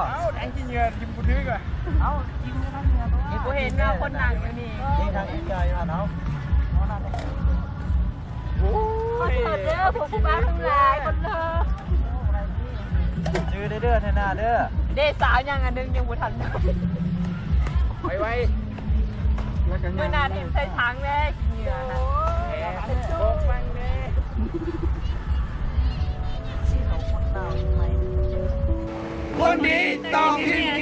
ເອົ້າ ແດງຂີ້ເຫຍື້ອ ກິນບໍ່ຖືກວ່າ ເອົ້າ ກິນບໍ່ທັນເຫຍື້ອ ບໍ່ເຫັນວ່າຄົນນັ່ງຢູ່ນີ້ ນີ້ທາງອີກໃຈວ່າເນາະ ໂອ້ຍ ຂໍໂທດເດີ ພວກຜູ້ບ່າວທັງຫຼາຍ ຂໍໂທດ ຈື່ເດີ ເທື່ອໜ້າເດີ ເດ້ ສາວຍັງອັນໜຶ່ງຍັງບໍ່ທັນ ໄວໆ ມື້ໜ້າຖິ້ມໃສ່ຖັງແດ່ ຂີ້ເຫຍື້ອນະ ໂອ້ຍ ບອກມັນແດ່. ຄົນດີຕ້ອງຖິ້ມຂີ້